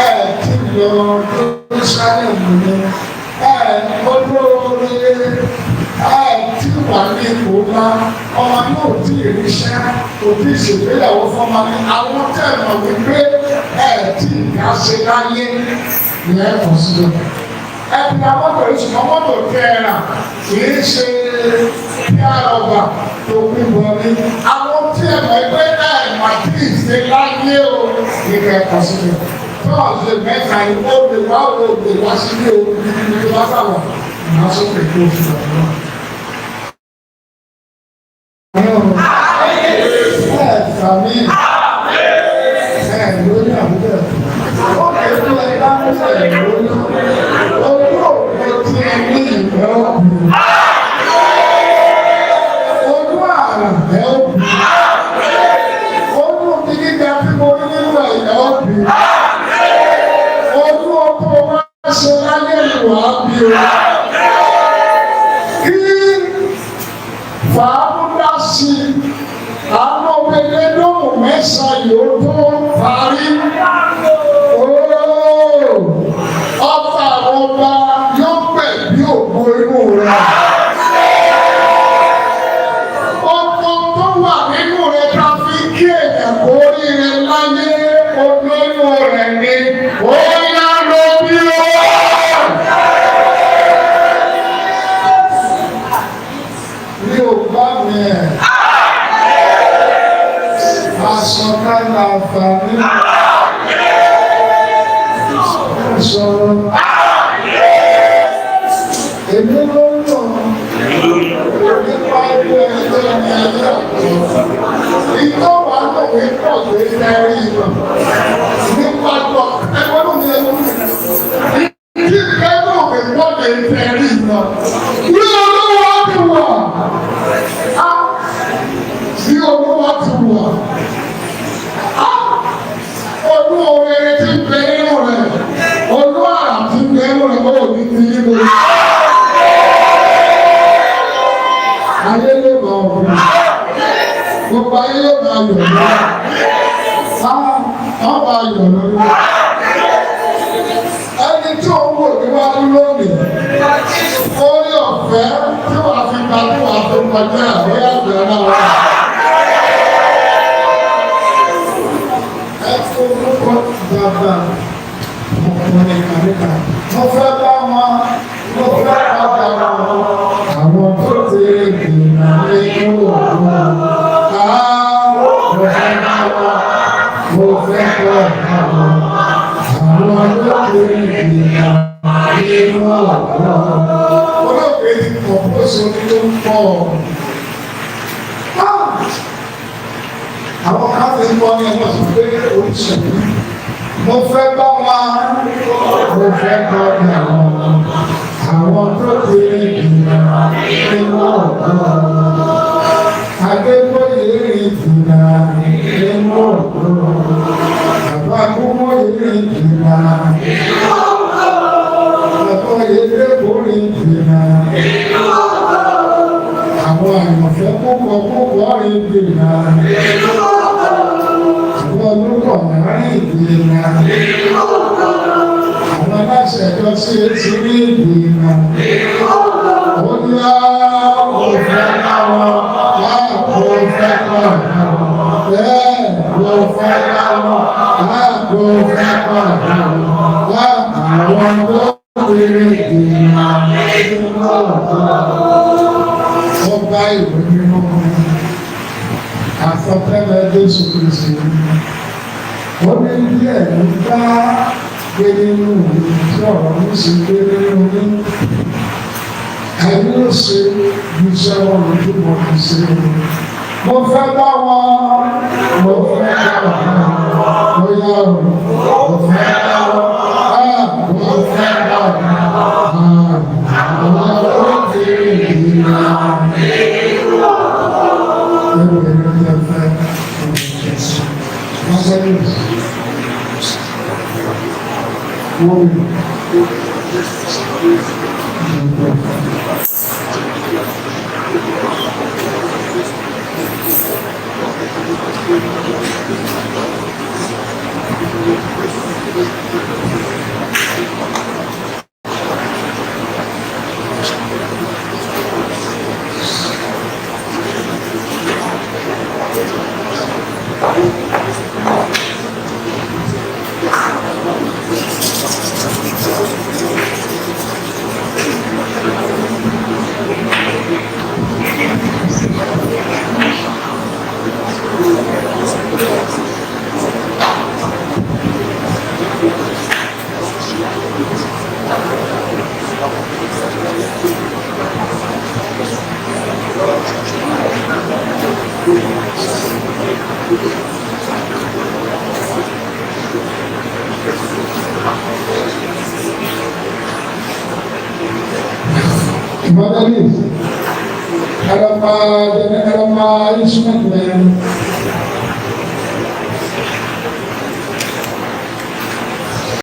S1: ẹ ti lọ Jerusalem ni, ẹ olóore, ẹ ti wà ní ipò ńlá, ọmọ yóò tí ì ríṣẹ́, kò tí ì ṣègbéyàwó fọmọ ní àwọn tẹ̀ mọ̀ wípé ẹ tí ì dá ṣe láyé ní ẹ kàn síbẹ̀. Ẹ ti ra mọ́tò yìí, ṣùgbọ́n mọ́tò tẹ́ ẹ rà kì í ṣe kí á rọ̀bà tó kú bọ̀ ní. Àwọn tí ẹ mọ̀ pé ẹ mà tí ì ṣe láyé o ní kẹ́ ẹ kàn síbẹ̀. Tọ́ọ̀sì mẹ́ta yìí ó lè wá ó lè wá sílé o ní tó bá bá wà ìmọ̀ sókè tó fi wà lọ. Ẹ sàmì ẹ lóyún àbúrò ó lè tó ẹ bá ń sẹ lóyún ojú òpó tí ẹ ní ìfẹ́ òkú ojú àrà ẹ òkú ojú gíga tí mo rí nínú ẹ̀yẹ òkú ojú ọkọ̀ wá ṣe láyé ìwà bí o. Èmi ló ń lò nípa ilé ẹgbẹ́ ní ayé àtọ́. Ìtọ́ wà lówe pọ̀ tó ń rí ìmọ̀. Nípa gbọ́, ẹgbẹ́ ló ní ẹgbẹ́ mi. Kí ẹgbẹ́ òwe pọ̀ tó ń rí ìmọ̀. Bí olówó ti wà, bí olówó ti wà, olú oore ti ń bẹ nínú rẹ̀, olú àrà ti ń bẹ nínú rẹ̀, ó ní ti nínú rẹ̀. Ayé ló bá ọ̀run, gbogbo ayé ló bá yọ̀ lọ́wọ́, wọ́n bá yọ̀ lọ́wọ́. Ẹni tí ó wò níwájú lónìí, orí ọ̀fẹ́ tí wàá fi gba tí wàá fi kọjá àbóyá àgbẹ̀ náà wà. Ẹ forúkọ bàbá ọkùnrin kàríkà. Mo fẹ́ bá wọn, mo fẹ́ padà wọn. Àwọn tó ti dènà nínú òkú. Mo fẹ́ bá wọn, mo fẹ́ padà wọn. Àwọn tó ti dènà nínú òkú. Olóògbé ti pọ̀ bó ṣe ní ló ń pọ̀. Àwọn kan ti gbọ́ ní ẹgbẹ́ sọ pé oríṣiríṣi. Mo fẹ́ bá wọn, mo fẹ́ bá wọn. Àwọn tó ti dìnnà nínú ọ̀dọ́. Adébóyè rí dìnnà nínú ọ̀dọ́. Bàbá Kúmóyè rí dìnnà. Bàbá Oyèdèpọ̀ rí dìnnà. Àwọn àyànfẹ́ púpọ̀ púpọ̀ rí dìnnà. Àwọn olùkọ́ rí dìnnà. Àwọn aláṣẹ ìjọ CAC rí dìnnà. Ó ní mo fẹ́ káwọn, mo fẹ́ káwọn, bẹ́ẹ̀ mo fẹ́ káwọn, mo fẹ́ káwọn, àwọn tó rí dìnnà nínú ọ̀dọ́. Ọba ìwé mímọ́ àsọtẹ́lẹ̀ Jésù Kristi. Ó ní bí ẹ̀mí bá gbé nínú mi tí ọ̀rọ̀ mi sì gbé nínú mi. Ẹ̀mí ó ṣe bí iṣẹ́ wọn lójú mọ́ fi ṣe. Mo fẹ́ bá wọn, mo fẹ́ bá wọn, mo yá o, mo fẹ́ bá wọn, mo fẹ́ bá wọn. Àwọn tó ti rí ìlànà. Evangelist, ẹlọ́pàá instrument man.